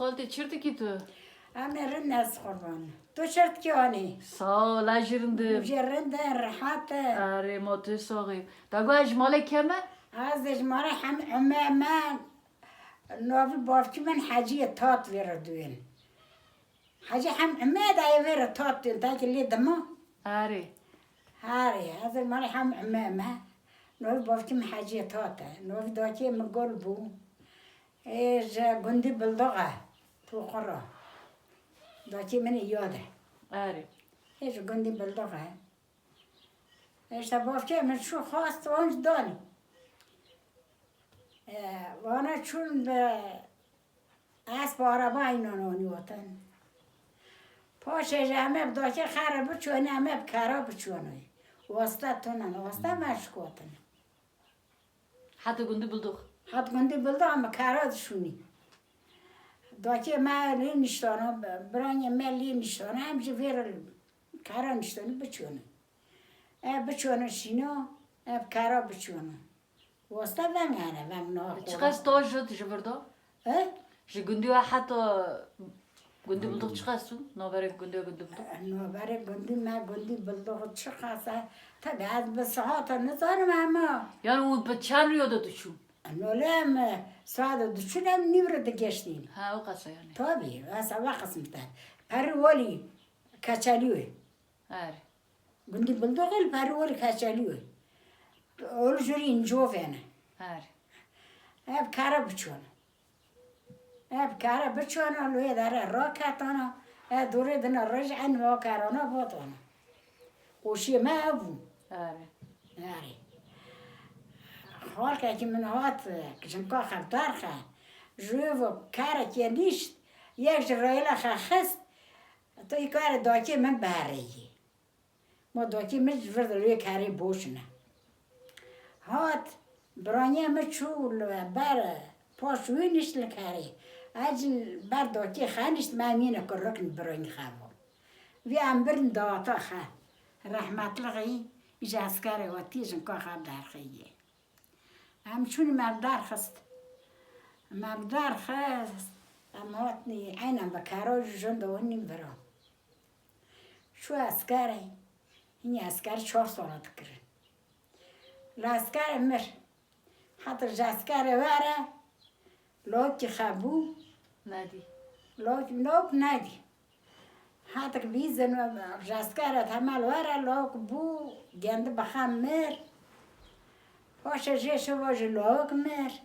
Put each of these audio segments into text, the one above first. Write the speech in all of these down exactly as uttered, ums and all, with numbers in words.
Xaltê, çi dikî tu? Em ê rind ez qurban. Tu çi dikî anî? Sağ ol, ez jî rind im. Jê rind e, rehat e. Erê, ma tu saxî. Da gu ez ji malê keme? Ez ê ji malê hem eme me, novî bavkî min Hecî ye, tat vê re duyên. Hecî hem eme da ye vê re tat duyên, ta ki lê dima. Erê. Herê, ez ê malê hem eme me. Novî bavkî min Hecî ye, tat e. Novî dakê min Gul bû. Ê ji gundî Bildox e, Toqura. Dakê min ê yad e. Erê. Ê ji gundî Bildox e. Ê işte bavkê min çû xwest wan jî danî. Ê, wana çûn bi esp araba înan anî watin. Paşê ji em ê bi dakê xere biçûnê, em ê bi kera biçûnê. Wasta tunin, wasta me şikotin. Heta gundî Bildox. Hat gundî Bildox em bi kera dişûnî. Dakê me lê niştana, birayê me lê niştana, em jî vê re kera niştana biçûnê. E biçûnê şîna, e bi kera biçûnê. Wasta veng hene, veng na. Çiqas to ji, ji vir de? He? Ji gundî we heta gundî Bildox çiqas û? Navberê gundî we gundî Bildox? Navberê gundî me gundî Bildox çiqas e. Tabi ez bi sihata nizanim ama. Yani û bi çend rûya de diçûn? Nolê em sihata diçûn em nîv re digeştîn. Ha, o qasa yani. Tabi, ez ewa qismet e. Perî welî Keçelî wê. Erê. Gundî Bildoxê li perî welî Keçelî wê. Ol jurî incovê ne. Erê. Ev kara biçûn. Ev kara biçûn, li wê dere raketana. Ev dorê dina roj en wa karana botana. Qoşiyê me ev bû. Erê. Erê. Xalkekî min hat, jinka xevdarxe. Ji wê ve karekê nîşt, yek ji rayla xe xist, tu îkarê dakê min biherêyî. Ma dakê min ji vir de wê kerê boş ne. Hat, biraniya min çû li ber paş wê nişt li kerê. Ez jî ber dakê xe nişt, me mîne ku rikn biranî xe bo. Vê em birin data xe. Rehmetlixî ji eskerê we tî jinka xe derxî yê. Em çûn me bi dar xist. Me bi dar xist. Em hatnî eynen bi kero ji jin de winî vira. Çû eskerê. Hinî esker çar sala dikirin. Li eskerê mir. Heta ji eskerê were. Lokî xebû. Nedî. Lok, lok nedî. Hatik bîzin reskere temel were lok bû, gendi bixem mir. Paşê jê şivo ji lok mir.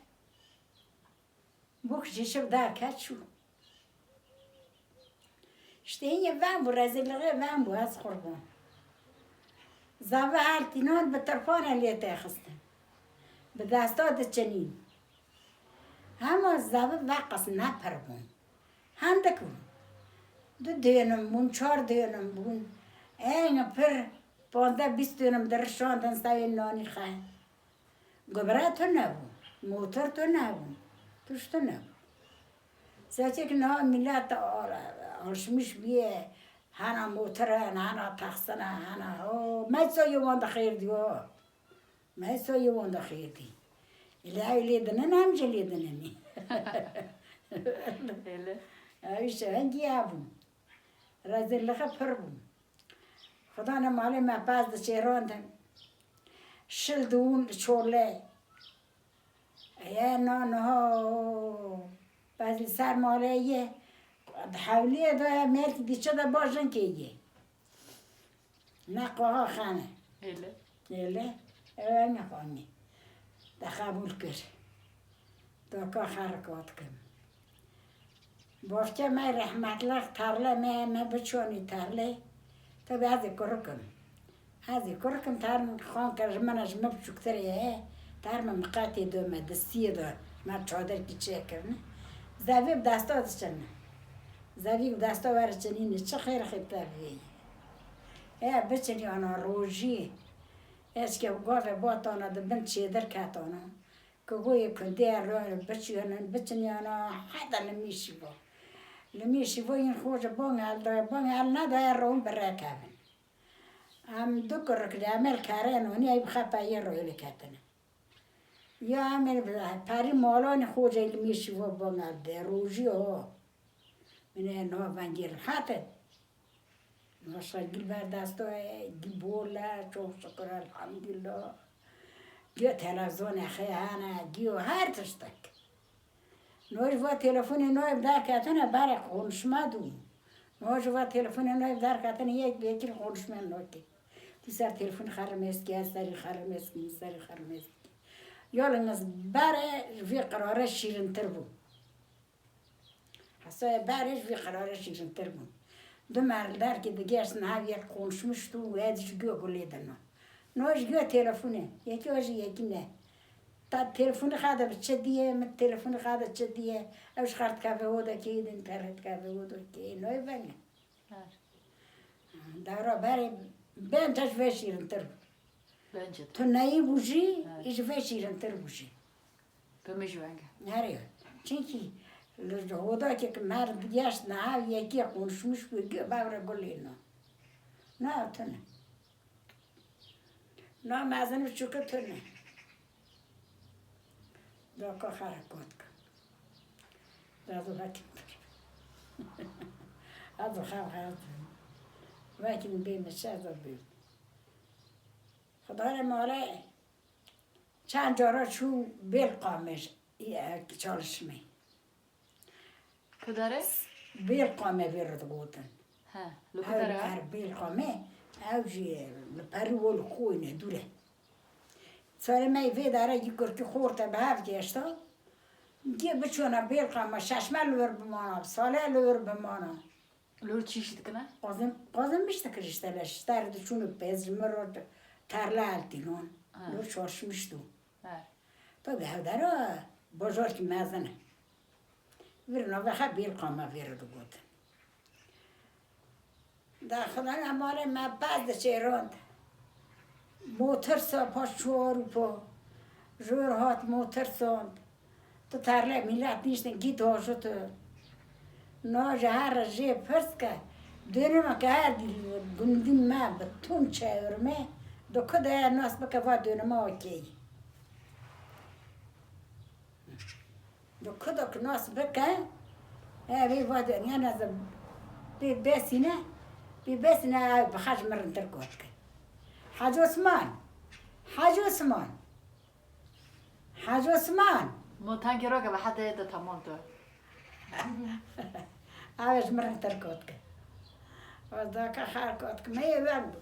Bûk jî şiv da keçû. Şteyinê ven bû, rezîlixê ven bû, ez qurbon. Zavi her tînan bi tirpane lê tê xistin. Bi desta diçinîn. Hema zavi veqas ne pir bûn. Hindik bûn. Du dênim bûn, çar dênim bûn. Ên pir panzdeh bîst dênim dirişandin sewê nanî xe. Gubra tu nebû, motor tu nebû, tişt tu nebû. Zerçek niha milet al-, alışmış bûye, hena motor hene, hena taxsin e, hena ho. Meysa yê wan de xêr dî ho. Meysa yê wan de xêr dî. Île ew lê dinin, em jî lê dinenî. Hele. Ew îşte hengî hebûn. Rezîllixe pir bûn. Xudan e malê me pez diçêrandin. Şil dibûn li çolê. Ye na niha pez li ser malê ye. Di hewliyê de ye, mêrkî diçe de ba jinkê ye. Ne qaha xane. Hele. Hele. Ew ne xanî. De qebûl kir. Doka xerika dikim. Bavke me rehmetlik terle me, me biçonî terlê. Tabi ez ê kurik im. Ez ê kurik im, ter min xan kir, ji min, ji min biçûktir ê. Ter min miqetê do me, distiyê do me çadirkî çêkirine. Zevî bi desta diçine. Zevî bi desta were çinîne, çi xêr xê te vê. E, biçinî ana rojî. Eşke gavê batana di bin çêdir ketana. Ku goyê kundê re biçiyanin, biçinyana heta li mîşî bo. Li mîşî bo yên xwe ji bang eldaye, bang el nedaye rewin bi rê kevin. Em du kurik li Emel kerên û nî ey bi xepa yê rewê li ketine. Ya Emel bi perî malanê xwe jê li mîşî bo bang elde, rojî ho. Yine no vengê rehet e. Başka gil berdesta ye, gil bol e, çok şükür, elhamdülillah. Gö televizyonê xê hene, gö her tiştek. No ji va telefonê no ev derketine berê konuşma dû. No ji va telefonê no ev derketine yek bi yekî konuşma no kê. Tu ser telefonê xermêz kî, ez serî xermêz kî, min serî xermêz kî. Yalnız berê ji vê qirare şîrintir bû. Hesaya berê ji vê qirare şîrintir bûn. Du merl derkê digeştin hev yek konuşmuştu û ez ji gö gulê dina. No ji gö telefonê. Yekî o ji yekî ne. Ta telefonê xwe de bi çi diye, min telefonê xwe de çi diye. Ew ji xwe re dikeve odekê, din pere dikeve odekê. No venge. Her. Dara berê bence ji vê şîrintir bû. Bence de. Tu neyî bû jî, Evet. ji vê şîrintir bû jî. Bi min jî weng e. Erê. Çimkî li hodakê ki mer digeşt niha yekê konuşmuş bû, gö bevre gulê no. Na tune. Na mezin û çûke tune. Doka xerekot ke. Dazo vekim. Azo xev xev. Vekim bê mi şe zo bê. Xwedayê male çend cara çû bêl qamê, e, çalışmê. Kudare? Bêl qamê vê re digotin. He, li Ew kudare? Er bêl qamê, ew jî li perî û li koyne dûr e. Sarê me vê dare yî kurkî xorte bi hev geşta. Gê biçûna bêl qama, şeş me li wir bimana, sale li wir bimana. Lor çi iş dikine? Qazin, qazin mişt dikir işte le, şter diçûn pez ji min re terle eltînon. Ha. Lor çalışmîşt û. He. Tabi hevdera bajarkî mezin e. Vir nave xe bêl qama vêre digotin. Da xwedana malê me pez diçêrand. Motor sa paş çû Ewropa. Jor hat motor sand. Tu terle milet niştin gît hoşu tu. No ji her re jê pirs ke. Dönüme ke her dî gundî me bi tun çewirme. Du ku de nas bike va dönüme okey. Di ku de ki nas bike, e, vê va de, yan ez pê besîne, pê besîne, ew bi xwe ji min rintir got ke. Hacı Osman, Hacı Osman, Hacı Osman. Mo tankê roke ve hede de tamam tu. Ew ji min rintir got ke. Ez da ke xer got ke, me yê wen bû.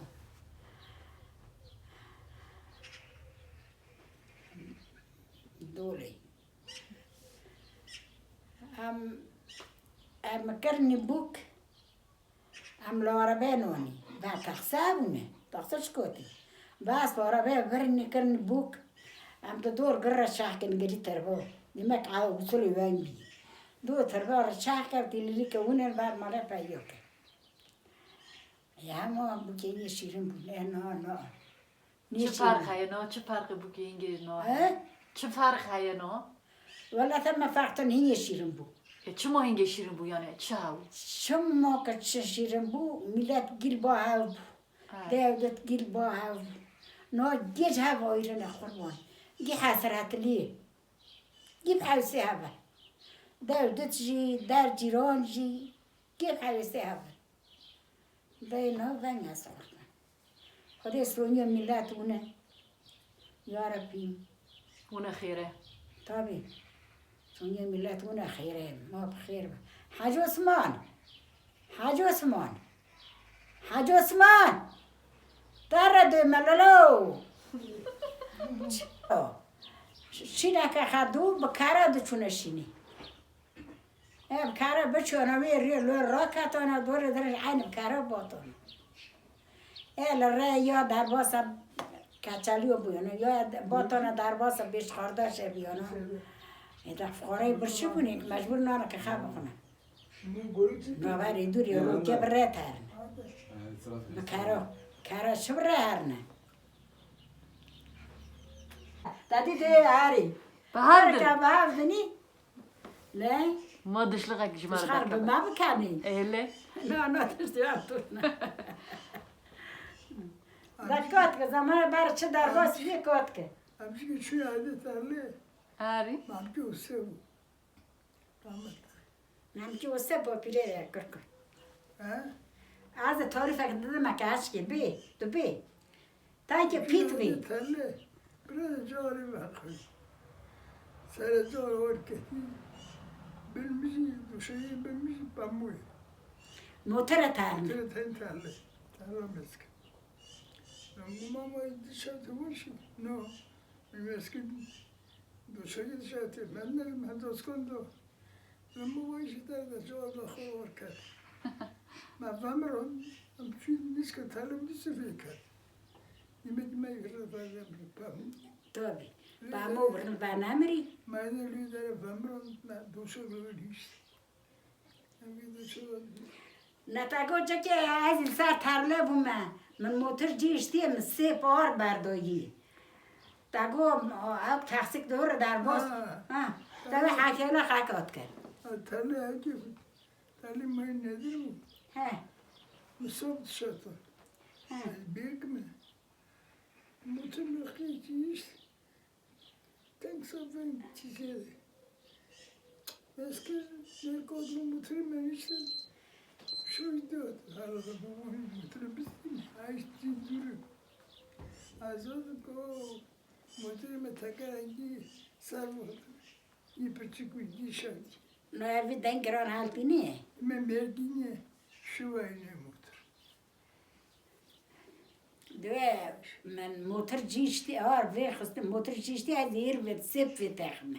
Dolê. Em, em kirinî bûk, em li arabê nonî. Ve taxse bûne, taxse çi kotî. Bas bi arabê virinî kirinî bûk, em di dor gir re çax kin girî terbo. Demek ew usulê wen bî. Do terbo re çax kevtî lilîke wine ver male peyo ke. Ya ma bûkê yê şîrin bû, ne, na, na. Çi ferq heye na? Çi ferqê bûkê hingê na? He? Çi ferq heye na? Wela te me ferq te hingê şîrin bû. E, çima hingê şîrin bû yani? Çi hew? Çima ke çi şîrin bû, milet gil ba hev bû. Ha. Dewlet gil ba hev bû. Na gêj hev ayrine qurban. Gî hesretlî. Gî hewsê hev e. Dewlet jî, der cîran jî. Gî hewsê hev e. Beyna veng ez xurtme. Xwedê soniya milet wine. Ya Rebbî. Wine xêre. Tabi. Soniya milet wine xêre. Ma bi xêr be. Hacı Osman. Hacı Osman. Hacı Osman. Dere döme lolo. Şîneke xedû bi kara diçûne şînî. Ev kara biçûna wê rê lo raketana dorê dirêj eynî kara batana. E li rê ya derbasa keçeliyo bûyana, ya batana derbasa bêş qardaşe biyana. E de fuqareyê birçî bûnê ki mecbûr nana ki xev bixwine. Naverê dûrê rokê bi rê terne. Bi kara, kara çi bi rê herne? Dadî dê herî. Bi hev din. Herka bi hev dinî. Ne? Ma dişliqek ji me re derkeve. Dişliqek bi me bikenî. Ê lê. Na, na, tiştê ya tu. Derkot ke, zamanê ber çi derbas bî kot ke. Em jî çû erdê terlê. Herî. Mamkê û sê bû. Rahmet. Em ki wese popîre ye kirkir. He? Ez de tarîfek didime ke eşkê bê, tu bê. Tankê pît bê. Tele, biraz carê vexwe. Sere car or ketî. Bilmijî, duşeyê bilmijî pemûyê. Motere terme. Motere ten tele. Tela meske. Lan bu mama dışarı vurşi. No. Meske duşarı dışarı. Ben de ben de skondo. Min bû vay ji te de cewab da xwe werket. Me vemiron, em çûn nişke telim dî sifê ket. Yemek me yirde fazla bir pam. Tabii. Pamo birin ben emri. Me ne lü dere vemiron, me doşa gülü hiç. Em bir de şu Ne te got, cekê ez li ser terle bûme. Min motir cî hiştiye, min sê par berdoyî. Te got, ew texsik dor derbas. Ha. Ha. Te wê hekêle xekat kir. Ha, terle hekî, terle mayî nedir bû? He. Min sab dişata. He. Bêk me. Motir min xî cî hişt. Teng safên çîçe de. Ez kir, yer kodim motorê me niştin. Şoy dot. Hala da bu motorê bistin. Ay, cin duru. Azad ko motorê me tekerengî servo. Yî piçik û yî şand. Na ev deng giran haltî ne? Me mergîne. Şuwayne motor. Dê min motir cîştî, ar vê xistin, motir cîştî, ez êr vê sêp vê texme.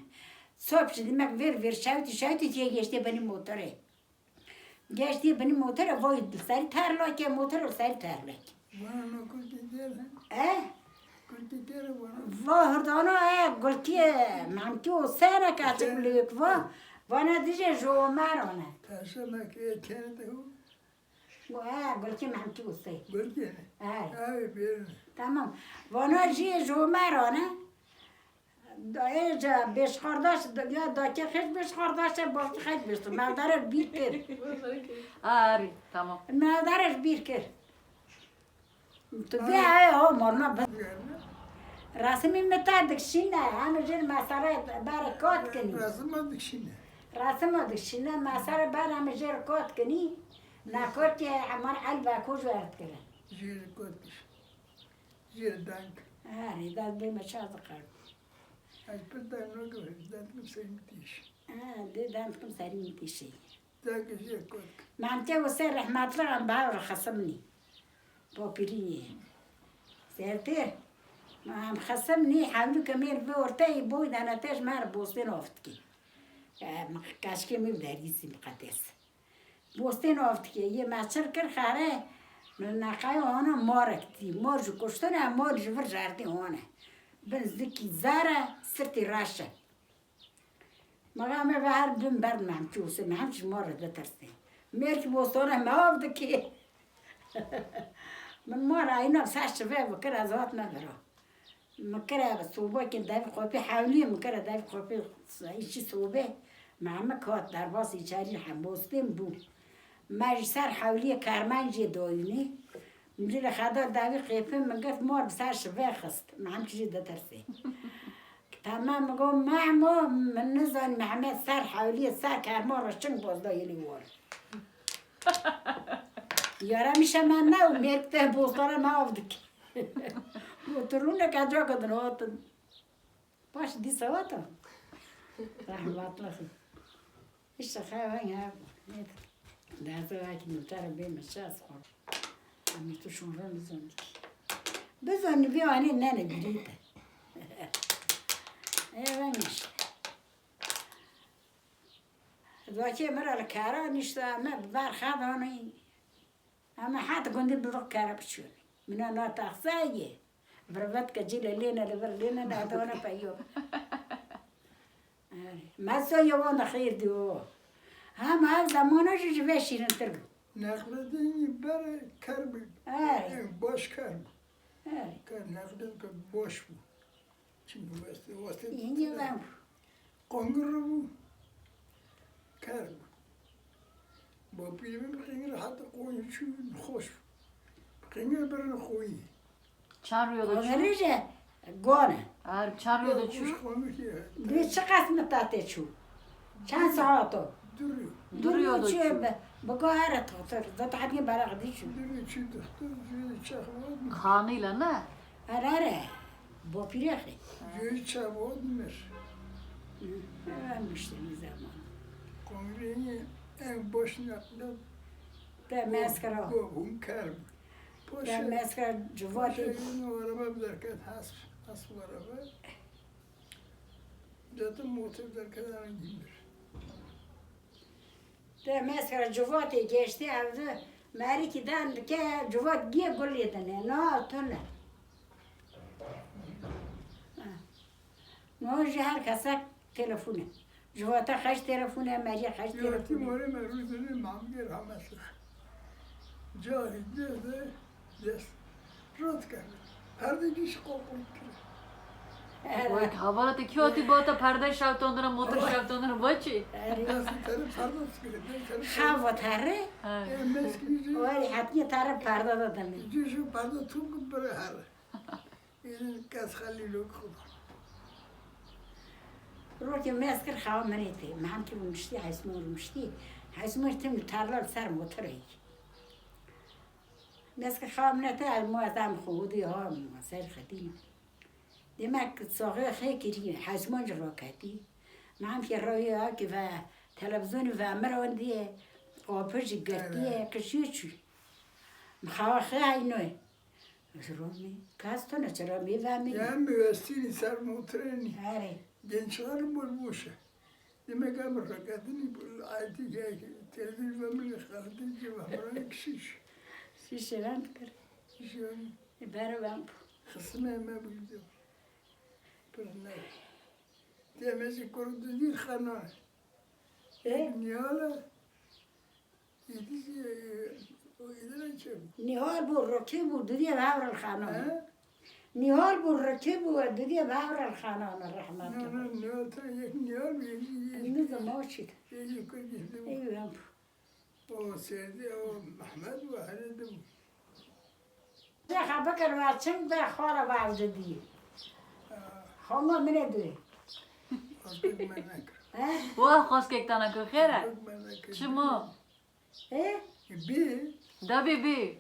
Sop ji dimek vêr vêr şewtî, şewtî tê geştê binî motorê. Geştê binî motorê, voy li serî terlakê, motor li serî terlakê. Vana no kulkê kêr he? E? Kulkê kêr vana. Va hurdana e, gulkê, memkî o sene kaçik lük va. Vana dije ji Omer one. Perşembe kê kêr de hu. Got, "Ha, gulkê Mehmtî Usê." Gulkê ne? He. Ew ê bêrine. Tamam. Vana jî ji Omeran e. Da ê ca bêşqardaş, ya dakê xeş bêşqardaş e, baştî xeş bêşt. Mevdare bîr kir. Arî, tamam. Mevdare bîr kir. Tu bê, he, ho, morna bi. Rasimî min te dikşîne, em jê mesele berê kot kinî. Rasima dikşîne. Rasima dikşîne, mesele ber em jê kot kinî. Nakorkê Emar El Beko ji erd kirin. Jê kot kir. Jê deng. Herî, dest bê me çaz dikar. Ez pir deng nagir, deng min seyim tîş. Ha, dê deng min serî min tîşê. Dagê jê kot. Memtê Wesê rehmetli em bawer xesimnî. Bopîrî. Sertê. Em xesimnî hewlû ke mêr bi orteyî boy dene te ji me re bostên of dikî. Em kaşkê min dergîsî miqedes. Bostên of dikê. Yê me çir kir xare. Neqayê hona marek dî. Mar ji kuştine, mar ji vir jerdî hone. Bin zikî zere, sirtî reş e. Mexame ve her bin berd Mehmçû Husê, Mehmç ji ma re ditirsê. Mêrkî bostana me av dikê. Min ma re ayna ser şive bikir, ez hatime vira. Min kire sobekê devî qopî hewliyê, min kire devî qopî îçî sobê. Mehmek hat derbas îçerî hem bostên bû. Me ji ser hewliyê kermen jê dayînî. Min jê re xeda devî qêpin min girt, mar bi ser şive xist. Mehmç jê ditirsê. Tamam, min got, Mehmo, min nizan Mehmet ser hewliyê ser kerma re çing bozda yelî war. Yara mişe me ne û mêrk te bostana me av dike. Got, tu rûne ke caka din hatin. Baş dîsa hata. Rahmetli. İşte xewen ya. Derse belki notara bê me şans xor. Em tu şûnre nizan dikî. Bizan vî anî nene girî te. Ê, ben işte. Zakê min re li kara nişte, me bi ber xedanî. Em hat gundî bi vî kara biçûn. Min na taxsayê. Virvet ke cî le lêne li vir lêne ne dona peyo. Meso yewan de xêr diyo. Hem ev zamana jî ji vê şîrintir bû. Nexredînî ber ker bi. Erê. Baş ker bi. Erê. Ker nexredîn ke baş bû. Çimkî westê, westê Yeni ben. Qongir bû. Ker bû. Bapîrê min bi qingir heta qoyî çû xweş bû. Bi qingir birin qoyî. Çar rûyê de çû? Qongirê jî gone. Ar çar rûyê de çû? Dê çi qas mitatê çû? Çend saet o? Duru. Duru yolu çi çu. Bi gohara toxtor. Zaten hepî beraq dî çû. Duru çi doktor, jê çax wan. Xanî le ne? Erare. Bopîrexê. Jê çax wan mir. Vermiştim zaman. Kongreyê en baş nakle. Te meskera. Go hûn ker bû. Te meskera civatê. Paşa yine araba derket, hasp, hasp araba. Zaten motor derket, hemen gimbir. Te meskera civatê geçtî evde. Merikî dan dike civat giye gulê dine. Na tune. No ji her kesek telefon e. Civata xeş telefon e, meriya xeş Yatî telefon e. morê me rûdinê mamgê rahmetli. Carî dê de dest rot kir. Perdê giş qol qol kir. Wek hevala te kî hatî ba te perde şewtandine, motor şewtandine, va çi? Destê terê perde kir. Destê terê Xava terre. Ha. E, meskî jî. Weri hetniye terre perde de demê. Jî şu perde tûk bire her. Êdin kes xelî lok xwe. Rokê mez kir xewa minê tê. Mehem kir û niştî, Heysmor niştî. Heysmor tim li tarla li ser motorê. Mez kir xewa minê tê, ez mo ez em xwe hûdî ha ser xetî. Demek saxê xê kirî, Heysmor ji raketî. Mehem kir rawî ha ki ve televizyonî ve mirandiye, apir jî girtiye, qişiyo çû. Xewa xê heynoye. Ez romî, kes tune çi romî ve min. Ya müvestînî ser motrênî. Erê. Gençler bol boş e. Demek em raketini ayetî ki tezir ve min xeltin ki ve miran kişiş. Şişe ben kir. Kişiyan Bero ben. Xismê me bû. Pirne. Demê jî kurd dî xanan. E? Niyala. Êdî jî o êdî çi? Nihal bû, rokî bû, dudiye bavral xanan. He? Nihal bû, rokî bû, dudiye bavral xanan, rehmet. No, no, Niyal te yek Niyal bû, yek jî yek. Nizam o çî. Yek jî kurd dî bû. Ey ben. O Serdî, o Mehmed bû, herê de bû. De xebekir ve çim de xwara ve evde dî. Xoma mine dû. Xwestek me nekir. He? Wa xweskek tana ku xêre. Xwestek me nekir. Çima? He? Bi. Da bê bê.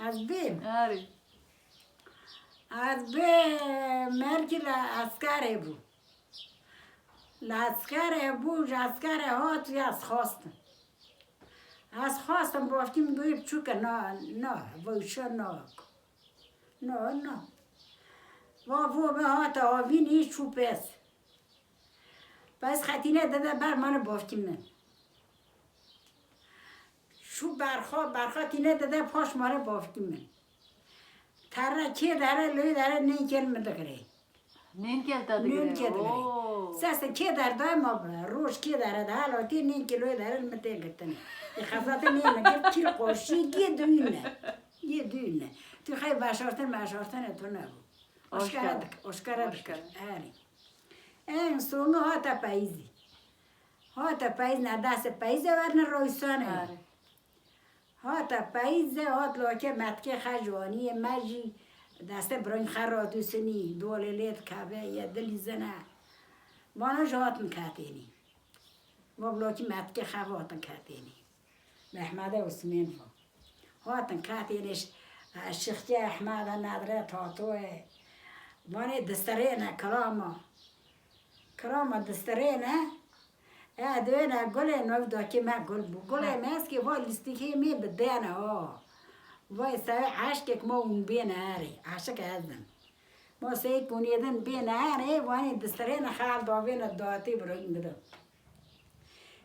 Ez bêm. Arê. Ez bê merkî li eskerê bû. Li eskerê bû, ji eskerê hat ya ez xwestim. Ez xwestim bavkî min goyê biçûke na, na, vewşe na. Na, na. Va vo me hate avînî çû pez. Pez xetîne dide ber mane bavkî min. Çû berxwe, berxwe tîne dide paş mare bavkî min. Terre kê dere, lê dere nênkên min digirê. Nênkê te digire. Nênkê digire. Oo. Sese kê derdayê ma bi, roj kê dere de, hala tê nênkê lê dere li min tên girtinê. Ê xezatê nê min girt, kîr qoşî, gê duyne. Gê duyne. Tu xey veşartin, meşartin e tu nebû. Aşkere dik, aşkere dik. Erê. En sonu hate peyizî. Hate peyizî, ne destê peyizê werne roysane. Erê. Hate peyizê, hat loke metkê xecaniyê me jî destê birayîn xerat û sinî, dolê lê dikeve, ye dilî zine. Vana jî hatin ketênî. Va bilakî metkê xev hatin ketênî. Mehmede Osmên va. Hatin ketênî ş-, Şixkê Ehmede Nedre Tatoyê. Vanê distirêne kilama. Kilama distirêne. E, dibêne gulê navdakê me gul bû. Gulê me eskê va lîstikê me bidêne ha. Vay sewê eşkek ma hûn bêne erê. Eşik ez im. Ma seyî konêdin bêne erê, vanê distirêne xal davêne datê birayîn bide.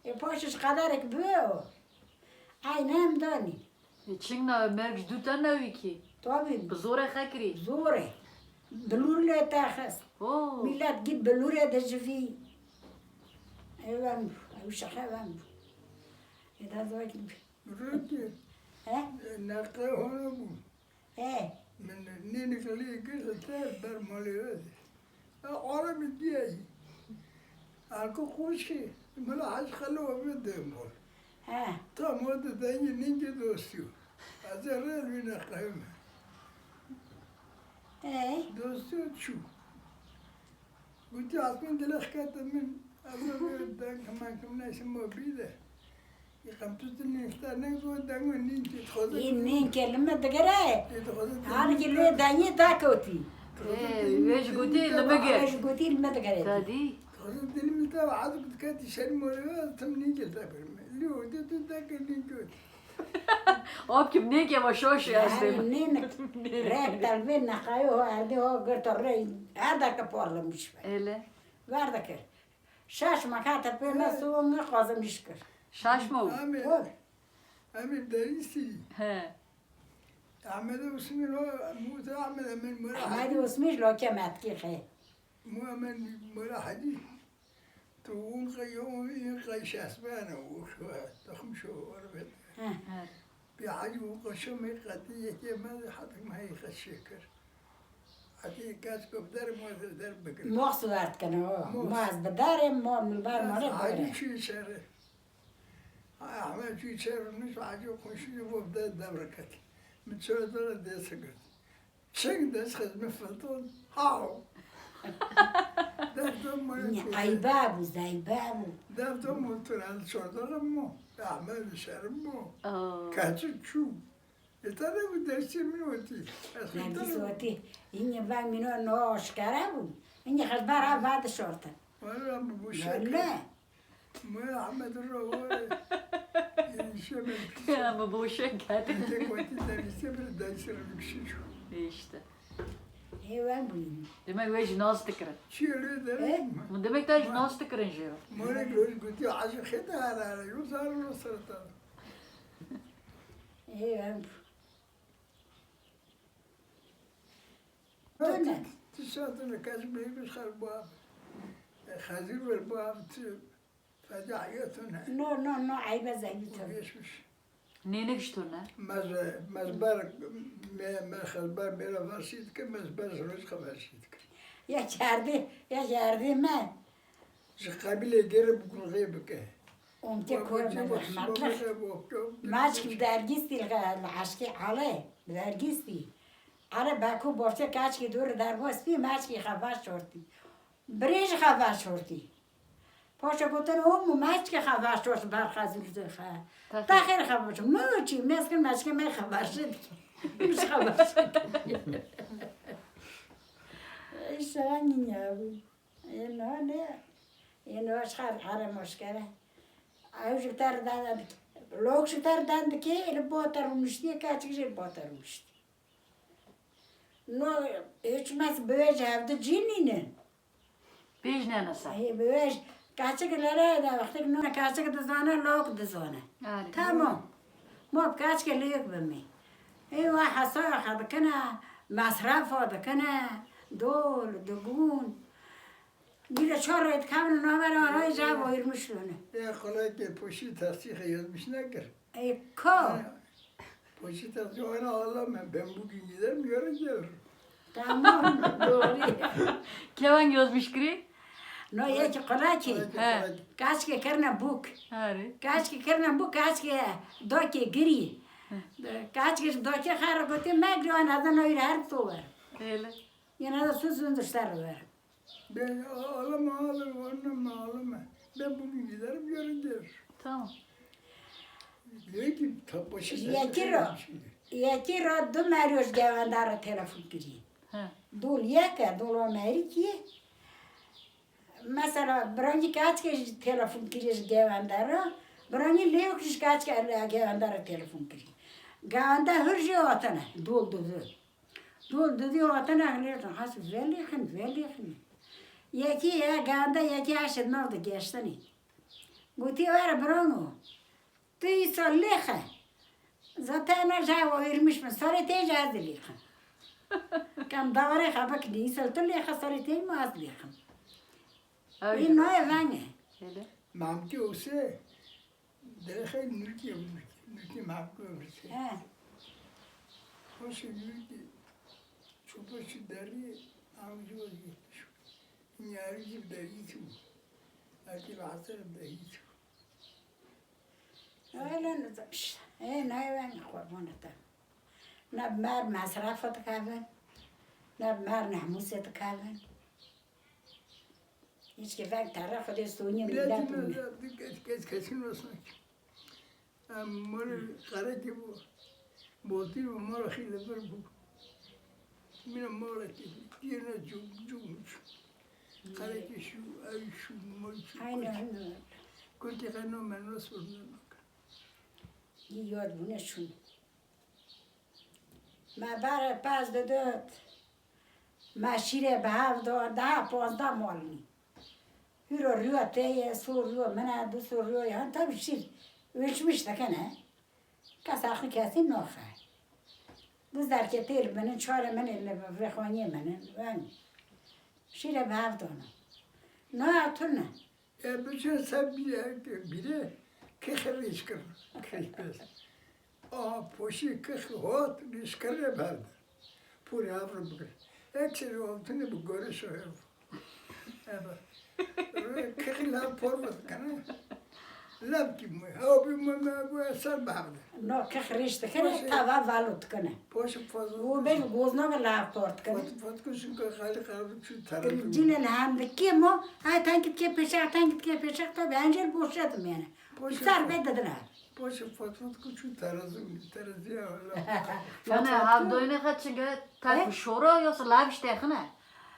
E, paşiş qederek bi o. Eyne em danî. E, çing na merg ji dû te newî kî. Tabî. Bi zorê xekirî. Zorê. Bilûr lê te xist. Oo. Milet gî bilûrê de jivî. Ew em, ew şexe em. Ê da zor ki. Rûkî. He? Neqe hona bû. He. Min nênik lê girt te ber malê we de. E, arabî diyeyî. Arko xweşkî, mila Hec Xelo ve de mal. He. Tam o de dengê ningê dostiyo. Ez ê rê wî neqehime. He. Dostiyo çû. Gotî, asmên dilê xikete min, Ez ê deng hemen kim neyse ma bî de. Yê qemtû tu nêsta ne go deng û nînkê dixwaze. Yê nînkê li me digere. Yê dixwaze tu Halkî nînkê lê dengê dakewtî. Dixwaze tu Ê, nînkê wê ji gotî nînkê li me ve gir. Wê ji gotî li me digere. Te dî? Dixwaze tu nînkê ve ez diketî şerî morê ve, tim nînkê te birim. Lê o de tu deng nînkê. Op kim nêke ve şoş ya. Yarî nênik. Rek telvê nexayê ho erdê ho girto rey. Erdeke parlamiş be. Ele. Ver dikir. Şaş me kate pê me He. Soğuk ne kazım iş kir. Şaş mı? Amê, Dur. Amê derîsî. He. Amede Usmî ro, Musa Amed Emin Mura Ahmedî Hacî. Usmî lo ke metkî xe. Mu Emin Mura Hacî. Tu un qey, un qey şesbene, u şu, toxum şu, orbet. He. He. Bi Hacî û Qoşo me qetî yekê me de hatik me heyî qet şêkir. Hetî kes ku bi der, mo ez der bigirim. Mo siwert kene, o. Mo. Mo ez bi derê, mo min ber, mo Ez rê Hacî bigire. Çûyî şerê. Ay, Ahmet Çûyî şerê, min Hacî Qoşo bo bi der dev re ket. Min çora dora dê sigirt. Çeng dest xizmi filton. Haw. Derdo mo Nî, çûyî. Eybe bû, zeybe bû. Derdo mo tu el çora dora mo. Ahmet şerê mo. Aa. Keçi çû. Ê te de bu dersê min wetî. Ez Nergis xeter wetî, yine ben mino no aşkere bû. Yine xeber ha va dişortin. Wala bu boşek. Öyle. Mu Ahmet ro wore. Yine şeme. Ya bu boşek geldi. Tek wetî derse bir dersi bir kişi çû. İşte. Ê wen bûyî. Demek wê jî nas dikirin. Çi öyle derim? E? Min demek te jî nas dikirin jê re. Morek lo gotî, "Hacî xête herare, yo zar lo sereta." Ê wen bû. Tune. Ti, ti saetine kes bêbis xer bu av. E, xezir ver bu av, ti feda ya tune. No, no, no, eybe zengî tune. Geçmiş. Nênik ji tune? Mez, mezber, me, me xezber mêra versî dike, mezber ji roj xwe versî dike. Ya çardê, ya çardê me. Ji qebîlê gere bi gurxê bike. Omtê koyê me rehmetlik. Maçkî bi dergîstî li eşkê ale, bi dergîstî. Ale beko borçê kaçkî dûr derbas bî, maçkî xebaş şortî. Birê ji xebaş şortî. Paşa gotin, o mu maçkî xebaş şort ber xezûr dixe. Taxê. Taxê xebaş. Mu çi, meskin maçkê me xebaş dike. Ji xebaş dike. Şahanî ya bû. Ê no ne, ê no ji xer here moşkere. Ew ji te re dan dike. Lok ji te re dan dike, li bo te rûniştiye, keçik jî li bo te rûniştiye. No, hiç mes bi wê ji hevdi cî nînin. Pêj nene ser. Ê, bi wê ji, keçik lere de wextek no, keçik dizane, lok dizane. Arê. Tamam. Ma bi keçikê lêk bimî. Ê, wa hesaya xwe dikine, mesrefa dikine, dol, digûn. Gîle çar rê dikevin navera rayê ji bo yirmi şûne. Ê, xulekê poşî tesîxê yazmiş nekir. Ê, ka? He. Poşî tesîxê wera Allah me, ben bugün giderim, yarın gelirim. Tamam, doğru. Keveng yazmiş kirî? No, yekî xulekî. He. Kaçkê kirine bûk. Arê. Kaçkê kirine bûk, kaçkê dokê girî. He. Kaçkê ji dokê xera gotê, me girî, wan ez no yir her to wer. Hele. Yine de sus, sus, dişter wer. Ben ağlama, ağlama, ağlama, ağlama. Ben bugün giderim, yarın gelirim. Tamam. Diyor ki, ta-, başı Yekî ro, yekî ro du merî ji gewendar re telefon kirî. He. Dol yek e, dol Amerîkî. Mesela, biranî kaçkê ji telefon kirî ji gewendar re, biranî lêwk ji kaçkê gewendar re telefon kirî. Gewendar hur jî hatine, dol du du. Dol didî hatine hilêtin, has velêxin, velêxin. Yekî ya ganda, yekî eşit nav de geştinî. Gotî, were birano, tu îsal lêxe. Zaten ez ew êrmiş min, sarê tê jî ez dilêxim. Kem dawarê xwe bikinî, îsal tu lêxe, sarê tê mi ez lêxim. Ew Wî jî nayê veng e. Hele. Mamkê Ose. Derê xeyr nûrkî ye, nûrkî, nûrkî mehbû ye, nûrkî. He. Xweşê nûrkî, çopa çi derî, ew jî wezî. Yarî jî bi derî çû. Erkî bi eser bi derî çû. Öyle ne demiş. Ê, nayê weng qurbana te. Ne bi mer mesrefa dikevin, ne bi mer nehmûsê dikevin. Hiç ki veng terre xwedê soniyê Milletî millet min bûne. Kes, kes, kesin olsun. Em mala qerekî bû. Botî bû, mala xî li vir bû. Mine mala ki, yine cum, cum, cum. Qerekî şu, ew şu, mal şu. Aynen. Kurtî qe no me nasıl ne bak. Yad bûne şûn. Me bare pez didit. Me şîrê bi hev da, daha pazdeh mal nî. Hîro rûya te ye, sor rûya min e, du sor rûya ye. Tabi şîr ûşmiş dikine. Kesa xwe kesî naxe. Du zerkê têl min in, çarê min ê li vêxaniyê min in. Wen şîrê bi hev dana. Na tune. E, biçin ser bîre, bîre, kexê rêç kirin, kexê pez. A, poşî kex hat, rêç kirine berde. Pûrê hev re bigir. Ek serê altine bi gore şoyer. Ebe. Kexî lav por ve dikene. Lav ki mû. Hew bi mû me bu ser berde. No, kex rêç dikene, tava valo dikene. Poşê fazla. Û bej gozna ve lav por dikene. Fot, fot kuşun ke xali xali çu tarafı. Cine li hem dikê mo, ha tenkit ke peşak, tenkit ke peşak, tabi encel boşe dimene. Sar be didine. Poşê fot fot kuşu terazı, terazıya öyle. Fot fot ku? Hevdoyne xwe çinge terk şoro yoksa lav işte xine.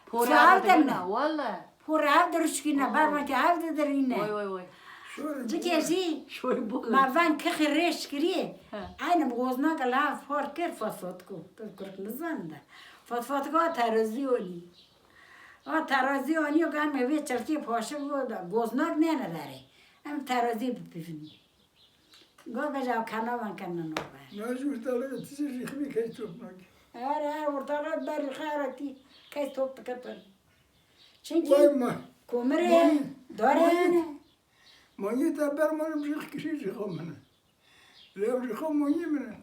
Pore Sual hevdoyne, deme. Walla. Pore hev dirişkine, barma ki hev de dirine. Vay vay vay. Şöyle. Cikê jî. Şöyle bu. Ma van kixi rêş kiriye. He. Aynı gozna ke lav por kir fot fot ku. Tu Kurd nizan de. Fot fot ku terazı oli. A terazî anîyo, em ê vê çirkê paşiv goznak nêne derê. Em terazî bipîvin. Go beja kanavan kenine nove. Naj ortalığı tizî rîxmî kes top nakî. Her her ortalığı ber rîxe her tî kes top diketin. Çünkü komire dore. Manyê te ber manim rîx kirî rîxa min e. Lew rîxa manyê min e.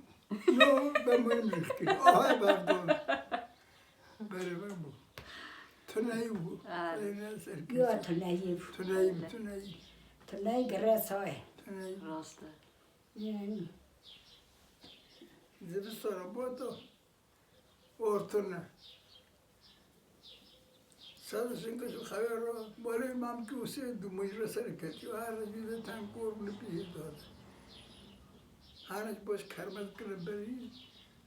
No, ber manim rîx kirî. Aha, berdon. Bere ber bû. Tuneyî bû. Yo, tuneyî bû. Tuneyî bû, tuneyî. Tuneyî gire saye. Tuneyî. Rast e. Yani. Zivistana bota. Ortune. Sadece kız xeber o. Böyle mam ki usi dumujra serketi. Her bir de tankor ne bir dod. Hani boş kermet kırı beri.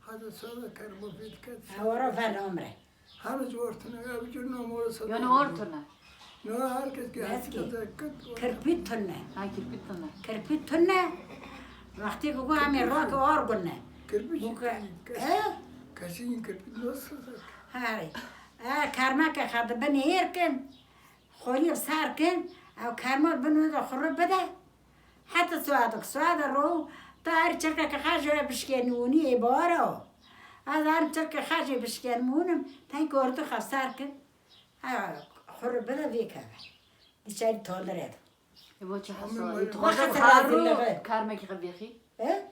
Hadi sada kermo fitket. Awara fen omre. Hani ortune ya bir gün nomora sada. Yani ortune. No, herkes ki. Kirpî tune. Ha, kirpî tune. Kirpî tune. Wextê ku got em ê rok or gune. Kirpî. He? Kesî kirpî nasıl? Herê. E, kermeke xwe di bin êr kin. Xoliyê ser kin. Ew kerma bin wê de xuru bide. Heta saetek, saete ro, ta her çirkeke xwe jê bişkênî ûnî ê bahara. Ez her çirke xwe jê bişkênim ûnim. Teng ordu xwe ser kin. Ha, xuru bide vê keve. Dişarî tandire de. E, bo çi hesayî? Tu xwe her rû kermekî xwe vêxî? He?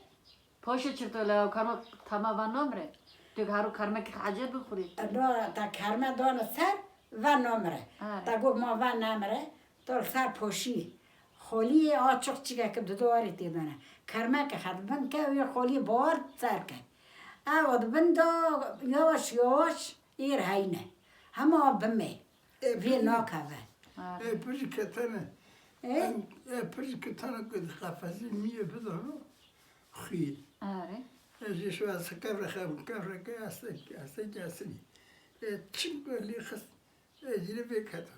Paşê çi to le ew kermek tema van namire? Tu her rû kermekî xwe ecêr bixurî? No, ta kerme dane ser, van namire. Ta got ma van namire, to li ser poşî. Xoliyê a çok çikeke di duwarê tê dane. Kermeke xwe di bin ke, wê xoliyê bawar ser ke. Ew di bin de yavaş yavaş êr heyne. Hema bime. Vê nakeve. E, pir jî ketene. E? Em, e, pir jî ketene ku di qefezê miyê bidano xwî. Are. E, jê şo ez kevre xebin, kevre ke estek, estek esinî. E, çim ku lê xist, e, jî vê keta.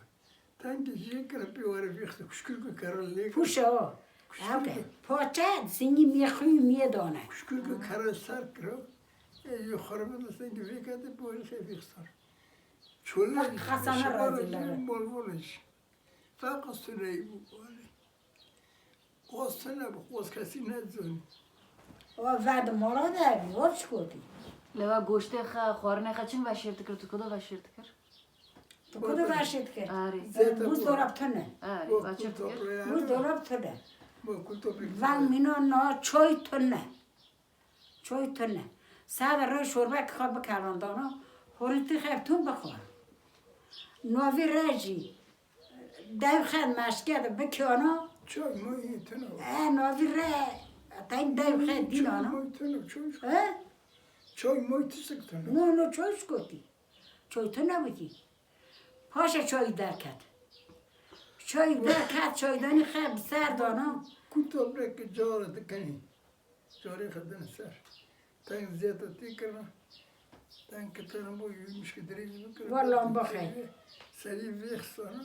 Tengê jê kire pê were vê xist, kuşkir ku kere lê. Puşa o. Ew ke, poçe, singî miyê xwî miyê dane. Kuşkir ku kere ser kiro. E, jê xorbe de sengî vê kete pê were xê vê xisar. Çolê Xasana razî lere. Bolvoliş. Feqas tuneyî bû. Qos tune bû, qos kesî nezanî. O ver di mala de hebî, o çi gotî? Lewa goştê xe, xwarinê xe çin veşêr dikir, tu kudo veşêr dikir? Tu kudo veşêr dikir? Arê. Bûzdolab tune. Arê, veşêr dikir. Bûzdolab tune. Van mîno na çoy tune. Çoy tune. Sade re şorbek xwe bikeran dano, horîtî xev tun bixwe. Novî re jî dew xev meşke de bikiyano. Çoy moyî tune. E, novî re, teng dew xev dînano. Çoy moy tune, çoy. E? Çoy moy tiştek tune. No, no, çoy şkotî. Çoy tune bikî. Paşê çoyî derket. Çay derket, çaydanî xe bi ser dana. Ku toprek cara dikenî. Carê xwe din ser. Teng ziyeta tê kirina. Teng kitana bo yumuşke dirêj bikirina. Wa lamba xey. Serî vê xistana.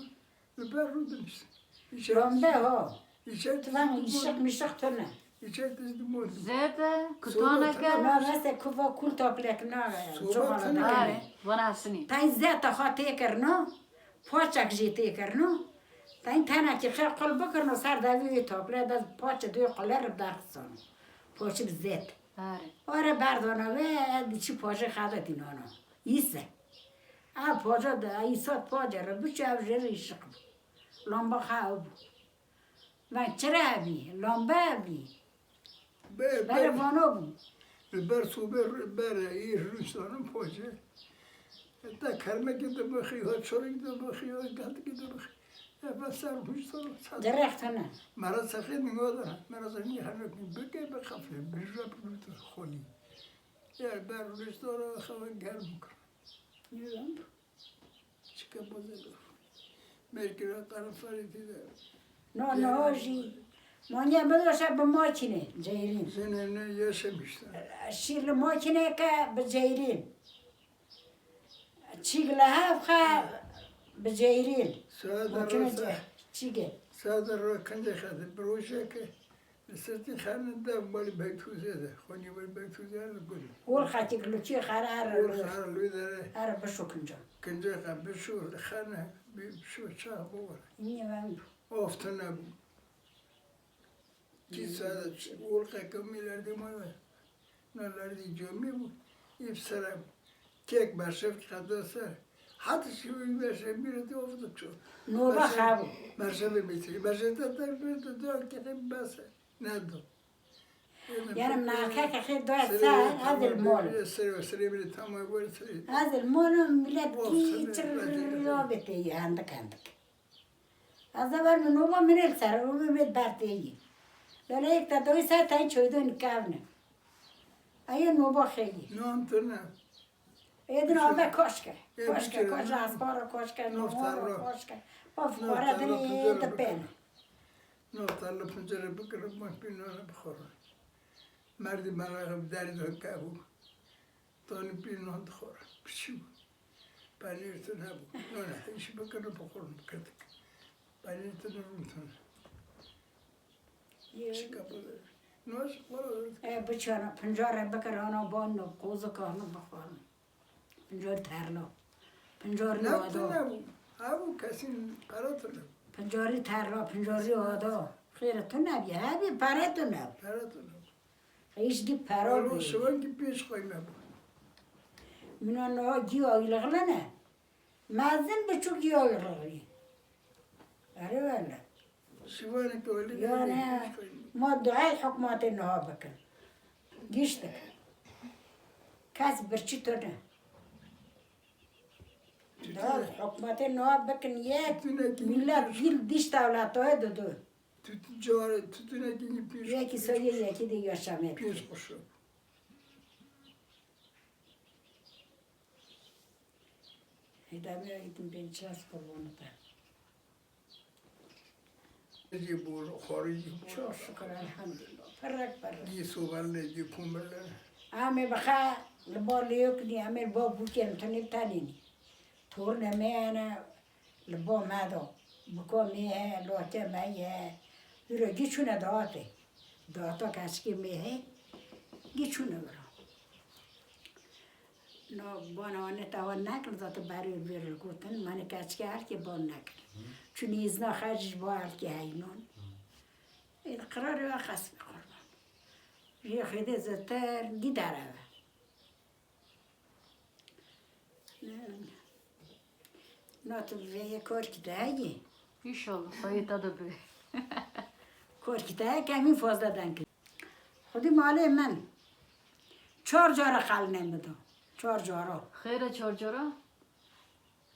Li ber rû dinişt. Îçer Lamba ha. Îçer Tivan tişt mişiq mişiq tune. Îçer tişt dimot. Zêde, kutana ke. Ma veste kuva kul toplek na. Soba tune. Are, vana sinî. Tay zeta ha tê kirina. Paçek jî tê kirina. Tayîn tenekî xe qul bikirina ser devî wê tople de paçê duyê qule re derxisana. Paçî bi zêt. Are. Ore berdana wê, di çi paçê xede dînana. Îse. Ev paça de, îsat paçê re biçe ev jê re îşiq bû. Lamba xe ew bû. Veng çi re hebî? Lambe hebî. Bere vano bû. Li ber sobê bere î rûştanin poce. Heta kermekê de bixî, ha çorek de bixî, ha gatikê de bixî. Ev ser rûştan çat. Dirextine. Mera sexê ningo de. Mera sexê hemek bike bixafle. Birja bi rûştan xolî. Yer ber rûştan xewe germ kir. Çike boze do. Merkira qara farê tê de. No, no, jî. Manya min doşa bi makîne, ceyrîn. Zene ne yaşamışlar. Şîr li makîne ke bi ceyrîn. Çîk li hev xe bi ceyrîn. Sağa da rosa. Çîke. Sağa da rosa kence xedi. Bir roja ke Li sirtî xerine dev malî Beytûzê de, xwînî wê Beytûzê li gul. Ol xetîk li çî xere her Ol xer li dere. Her bişo kinca. Kincê xe bişo li xerine bişo çax bû were. Niye ben bu? Of tune bû. Kî sade ol qekemî lerdê mane. Na lerdî camî bû. Îv sere kek berşev qeda ser. Hati şivî berşev mîre de of diço. Noba xabû. Berşevê bîtî. Berşev te te bir de dua kexê bese. Nedo. Yani nakeke xê dua ser, ez li mol. Sere sere bir tamam böyle sere. Ez li mol millet ki çirriyabete yendik yendik. Ez de ver min noma min el ser, o min ber teyî. Lele yek te doy ser tayî çoydon kevne. Aye noba xeyî. Nom tune. Êdin ave koşke. Koşke, koşke, aspara koşke, nomara koşke. Of xwara din ê dipên. Nota li pencerê bikirin, bak bir nane bixwara. Merdî meraxê bi derî de kebû. Tanî pîr nan dixwara. Piçî bû. Penîr tune bû. Nane hêşî bikirin, bixwara bikirin. Penîr tune rûn tune. Çi kapı. Nane xwara. E, biçana, pincare bikir, ana ban no, qozu kahno bixwarin. Pincar terlo. Pincar no ado. Nebû. Hebû kesîn qere tune. Pincarî terlo, pincarî ado. Xêre tune bî, hebî pere tune. Pere tune. Hiç di pera bû. Şivan ki pêş qoyme bû. Mina no giya ilixlene. Mezin biçûk giya ilixlene. Erê wele. Şivan ki öyle. Yani ma duayê hikûmetê niha bikin. Giştik. Kes birçî tune. Dal hikûmetê niha bikin yek, millet gîl dîş dewletoyê didu. Tütün cari, tütüne gibi bir. Yekî soyê yekî de yaşamê. Pênc quşu. Hêdamê gidim pênc ças qurbanı te. Jî bû, xwarî jî bû. Çok şükür, elhamdülillah. Perrek perrek. Jî soberle, jî kumirle. Amê bixe li ba lêyok nî, amê li ba bûkên tunê tenê nî. Torne me hene li ba me do. Buka me he, loke me ye. Hûre gî çûne dawatê. Dawata keşkê me he. Gî çûne bira. No bana wane tawa nekir, zaten berê bir gotin, mane keçke erkê ban nekir. Çün izna xerc ji bo erkê heynon. Ê qirarê we xesmê qurban. Jê xêdê zêter gî dereve. Na tu vê yê korkî de heyî? Înşallah, xweyê te de bê. Korkî de heye kemî fazla denk. Xwedî malê min çar cara xeline min do. Çar cara. Xêr e çar cara?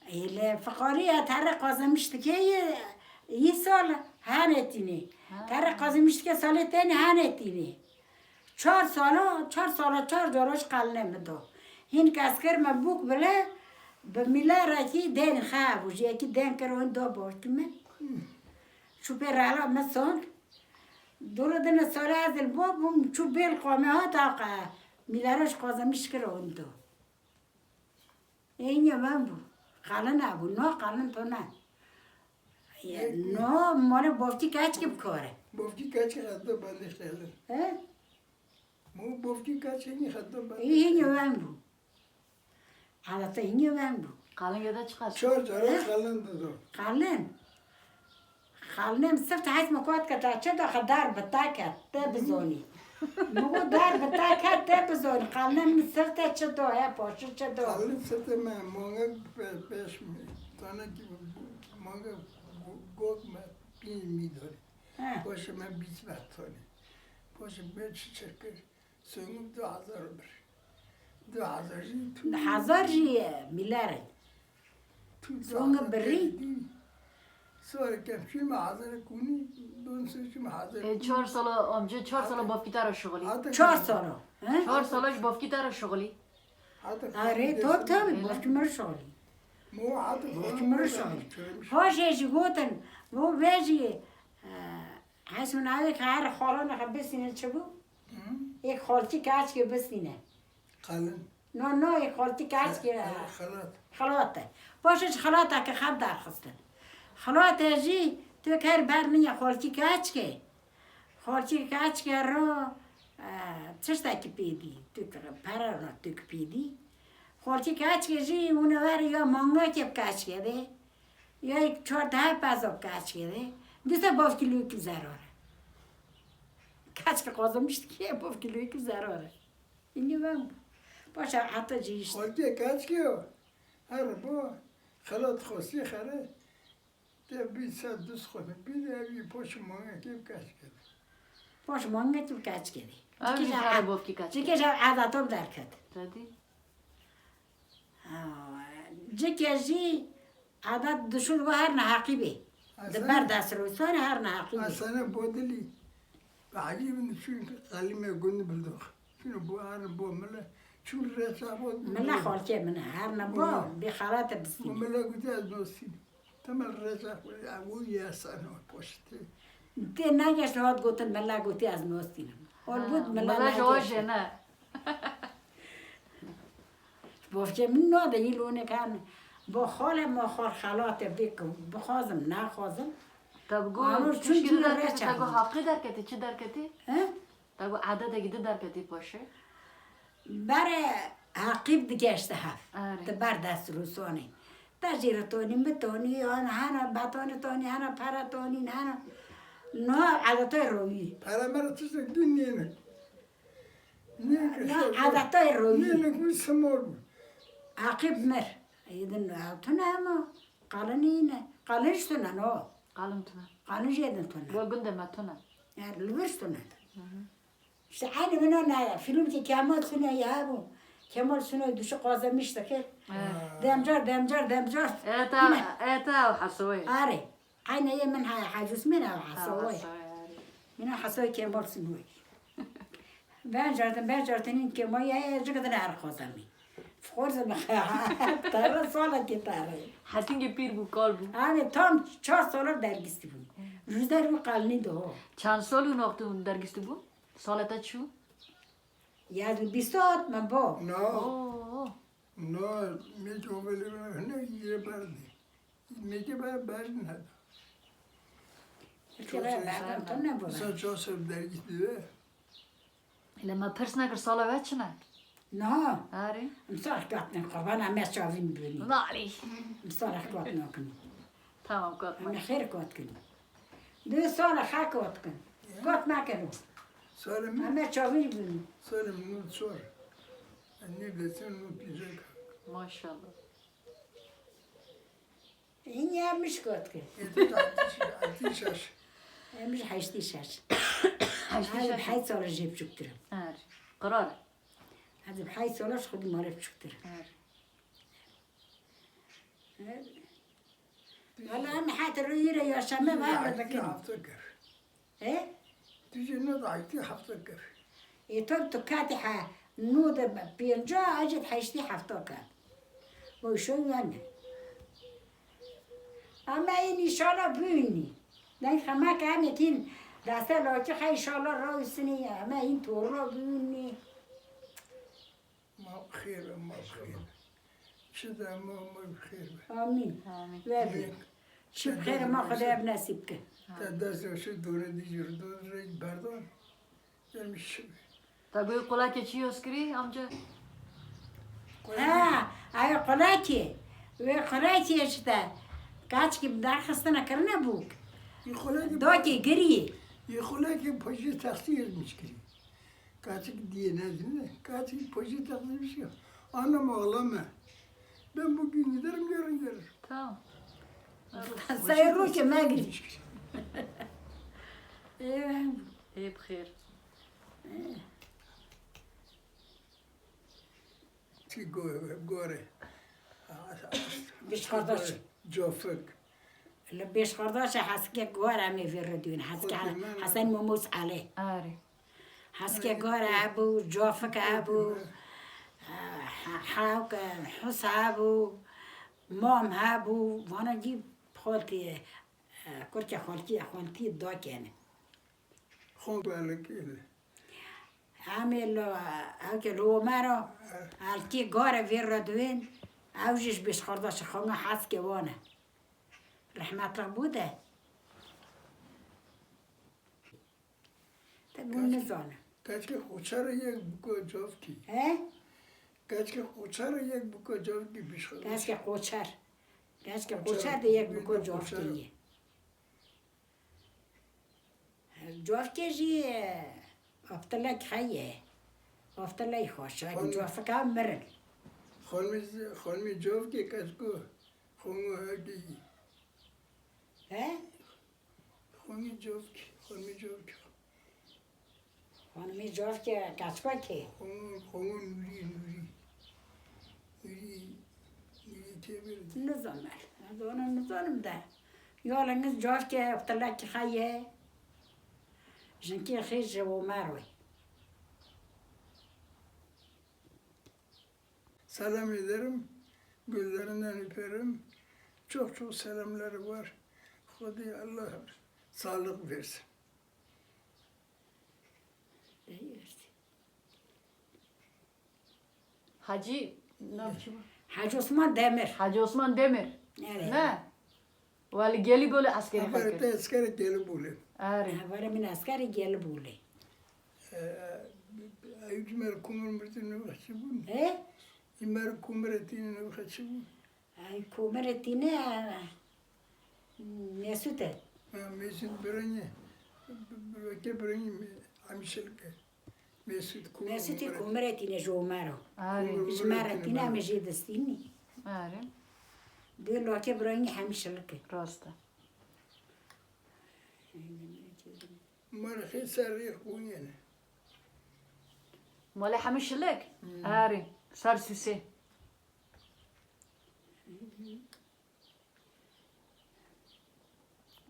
Ê, li fiqarî ye, tere qazanmiştikê yê, yî sal hene tînê. Ha. Tere qazanmiştikê salê tenê hene tînê. Çar sala, çar sala çar cara ji qeline min do. Hîn kes kir me bûk bile, bi mîlerekî dên xe hebû. Ji yekî dên kir hûn da bawkî min. Çû pê rehla me sond. Dûrû dine sore ez li bo bûm, çû bêl qomê hat, aqa mîlere ji Qazemîş kir windu. Ê, hînê wen bû. Qalin hebû, no qalin tune. Ye, no, mole bofkî keçkî bikore. Bofkî keçkî xeddo bendê xelin. He? Mo bofkî keçkî xeddo bendê. Ê, hînê wen bû. Adeta hînê wen bû. Qalin gede çiqas? Çar cara qalin dido. Qalin. Qalin em sifte hes me kot ke ta çi do xedar bi ta ke, te bizonî. Min got dar bi ta ke, te bizonî. Qalin em sifte çi do, he, poşi çi do. Qalin sifte me, manga pe-, beş mi, tane ki manga go-, got me, pî mî dori. He. Poşi me bîst tonî. Poşi me çi çekir? Songum du hazar bir. Du hazar jî tu. Du hazar jî ye, mîlere. Tu Songum du hazar birî. Kerdî. Sonra kemşî me hazar kuni, don seçim hazar. E, çar sala, amca çar sala bafkî te re şixulî. Çar sala, he? Çar sala ji bafkî te re şixulî. Arê, tabii, tabii, bafkî me re şixulî. Bafkî me re şixulî. Paşê jî gotin, bo vejî, e, Hesûn avê ke her xalana xwe bisîne çi bû? Hı? Êk xaltî keçkê bisîne. Qalin. No, no, êk xaltî keçkê. Xelat. Xelat e. Paşê ji xelata ke xev derxistin. Xelata jî tu ker ber niye xaltî keçkê. Xaltî keçkê ro, e, tiştekî pê dî. Tu ke pere ro tu ke pê dî. Xaltî keçkê jî hûn ê werin ya mangakê bi keçkê de. Ya çardeh peza keçkê de. Dîsa bavkî lûkî zerare. Keçkê Qazemîş dikê bavkî lûkî zerare. Înî wen bû. Paşa heta cihişt. Xaltê keçkê yo. Her bo xelat xwestî xere. Te bî ser dust xwe bî de evî poş mangekê bi keçkê de. Poş mangekê bi keçkê de. Ev jî kare bavkî keçkê. Çike ji edatom derket. Te dî? Ha, cike jî adat dişûn ve her neheqî bê. Di ber dest rûsane her neheqî bê. Esene bodilî. Ve ecîb in çûn qelîmê gund bildox. Çûn bo her bo mile. Çûn reça bo. Mile xalkê min her ne bo. Bê xalate bistîne. Bo mile gute ez dostîn. Temel reca xwe ya, û ya sano poştê. Tê negeşt hat gotin, mela gotî ez nostînim. Holbût mela negeşt. Mela ji ne. Bofçe min no de yî lûne kan. Bo xale ma xal xelate bik, bixwazim, naxwazim. Te bi got, tişkî derketî, te got haqî derketî, çi derketî? He? Te got ededekî di derketî paşê? Berê heqîb digeşti hev. Erê. Di ber dest rûsonê. Te jî re tonî, mi tonî, an hena betonê tonî, hena pere tonî, hena. No edetay royî. Pere mere tiştek din nîne. Na edetay royî. Nîne ku simor bû. Heqîb mir. Êdin tune hema. Qalin nîne. Qalin ji tune no. Qalin tune. Qalin jêdin tune. Bo gundê me tune. Yer li vir tune. Hı hı. İşte aynı bina ne, film ki Kemal Sunay ya bu. Kemal Sunay düşü Qazemîş dikir. Evet. Demcar, Demcar, Demcar. Eta, eta Hasoy. Arê. Aynı ye min ha, Hacı Osman ha, Hasoy. Hasoy, arê. Min Hasoy Kemal Sunay. Ben jardim, ben jardim Kemal ya, ya, cık da her Qazemî. Xorze me, tarla sala ki tarla. Hetingê pîr bû, kal bû. Abi tam çar sala dergistî bû. Rüzgar bu kalni de o. Çend sal û noqtun dergistî bû? Sala te çû? Ya du bîst hat me bo. No. Oo. No, me covelê me ne yire berdi. Me ke ber, berdi ne. Ke ber, berdi, to ne bo. Sa çar sal dergî dibe. Lê me pirs nekir sala we çi ne? Niha? Arê. Em sal katne qurban, em ya çavîn bûnî. Nalî. Em sal katne kin. Tamam, katma. Em xêr kot kin. Dê sala xwe kot kin. Kot nakin. Sala min. Em ya çavîn bûnî. Sala min nû çor. Em ne besin nû pîzek. Maşallah. Hîn ya min ji kot kin. Ê tu heştê şeş, heştê şeş. Em ji heştê şeş. Heştê şeş. Heyt sala jê biçûktir im. Her. Qirar. Ez bi heyt sala ji xwe di malê biçûktir im. Her. Her. Wala em heta rûyî re yaşame var dikin. Hafta kir. He? Tu jî ne daytî hefte kir. Ê to tu katî he nû de pênca, ez jî heştî hefta kat. Bu şoy yani. Ama en inşallah büyüğünü. Deng xemek em ê kîn destê lakî xey inşallah rawîstinî, heme hîn torra bûnî. Ma xêr be, ma xêr be. Çi de ma, ma xêr be. Amîn. Amîn. Ve be. Çi bi xêr ma Xwedê ev nesîb ke. Te dest de şu dore dijî rdo re berdan. Gelmiş çi be. Te goyê qulakê çi yoz kirî, amca? Ha, ew qulakê. Wê qulakê işte. Kaçkî bi derxistine kirine bûk. Yê qulakê Dokê girî. Yê qulakê pajê textî yozmiş kirî. Kaçik diye nezine. Kaçik pajê textî bir şey. Anam ağlama. Ben bugün giderim, yarın gelirim. Tamam. Sayı roke me girî. Ee, Ê bi xêr. Çi go-, gore. Beş kardeş. Cofik. Li beş kardeş heske gore em ê vê re dûn. Heske Xwedê me Hesen Momoz Ali. Arê. Heske gore hebû, Cofik hebû. Hawk Hus hebû. Mam hebû. Vana cî xaltî, kurke xaltî, xaltî dakene. Xon belekî. Em ê li, ew ke li Omero, elkê gare vê re diwên, ew jî ji bêşxardaşê xwe me Heske wan e. Rehmetlik bû de. Te bû nizane. Keçke qoçer e yek biko cavkî. He? Keçke qoçer e yek biko cavkî bêşxardaş. Keçke qoçer. Keçke qoçer de yek biko cavkî ye. Cavkê jî, e, Abdullah Xeye. Abdullah Xaşa, Xanım, cavka mirin. Xanımê, xanımê cavkê kes ku, xanımê hevdî. He? Xanımê cavkê, xanımê cavkê. Xanimê cavkê keçka kê? Xanım, xanım Nurî, Nurî. Nurî, Nurî tê bir. Nizanim, ez ona nizanim de. Yalnız cavkê Abdullah Xeye. Jinkê xêr ji Omer wê. Selam ederim. Gözlerinden öperim. Çok çok selamları var. Xwedê Allah sağlık versin. Hacî, nav çi bû? Hacî Osman Demir. Hacî Osman Demir. Evet. Ne? Wali Gelîbolu eskerî xwe kir. Te eskerê Gelîbolu. Erê. Hevalê min eskerê Gelîbolu. Ee, ew ji me re Komir Mirtî navê xwe çi bûn? He? Ji me re Komir Etînî navê xwe çi bûn? Ay, Komir Etînî, Mesût e. Ha, Mesût Biranî, Weke Biranî Hemîşilik e. Mesût Komir Mesûtê Komir Etînî ji Omer o. Arê. Ji me re tîne, em jê distînî. Arê. Dê Lokê Biranî Hemîşilik e. Rast e. Merxê ser rê xûnê ne. Malê Hemîşilik? Hmm. Arê. Ser Sûsê.